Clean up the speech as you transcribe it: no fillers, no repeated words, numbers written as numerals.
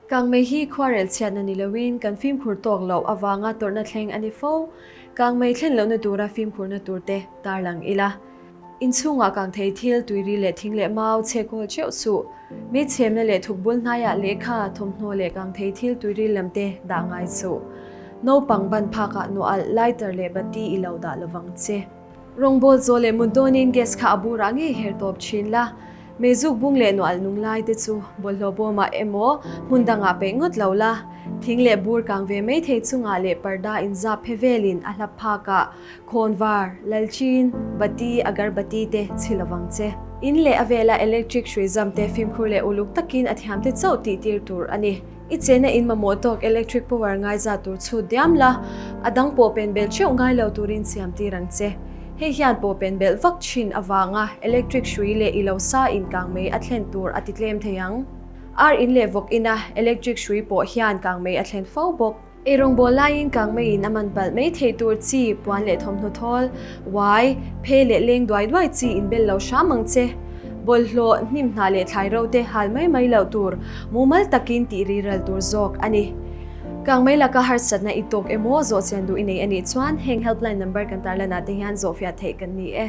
Kangmei hi khuarel chhiatna ni loin kan fimkhur tawk loh avanga tawrhna thleng a ni fo. Kangmei thlen lohna tura fimkhurna turte tarlang ila. Inchhungah kangthei thil, tuiri leh thing leh mau chhe kawl theuh suh. Meichhemna leh thuk bul hnaiah lehkha, thawmhnaw leh kangthei thil tuiril lam te dah ngai suh. Naupang ban phakah nualh, lighter leh bati i lo dah lovang che. Rawngbawl chaw leh mut dawnin gas kha a burah ngei her tawp thin la. Meizuk bung leh nualh nung lai te chu bawlhhlawh bawmah emaw hmun dangah peih ngawt lo la. Thing leh bur kang ve mai thei chungah leh parda inzap phe velin a hlap phakah Khawnvar, Lalchin, Bati, Agarbati te chhi lovang che. In leh a vela electric hrui zam te fimkhur leh uluk takin a thiam te chauh tih tir tur a ni. I chena in mamawh tawk electric power ngaiza tur chhut diam la, a dang pawh pen belh theuh ngai lo turin siam tir ang che. Hei hian pawh pen belh vak thin avanga electric hrui leh i lo sa inkang mei a thlen tur a ti tlem thei ang. Ar in leh vawk ina electric hrui pawh hian kang mei a thlen fo bawk. Eirawngbawl laiin kangmeiin a man palh mai thei tur chi puan leh thawmhnaw thawl, uai, phe leh leng duai duai chi inbel lo hram ang che. Bawlhhlawh, hnim hnah leh thlai ro te hal mai mai loh tur, mumal takin tih riral tur zawk a ni. Kangmei laka harsatna i tawk emaw zawhchian duh i nei a nih chuan heng helpline number kan tarlanah te hian zawhfiah theih kan ni e.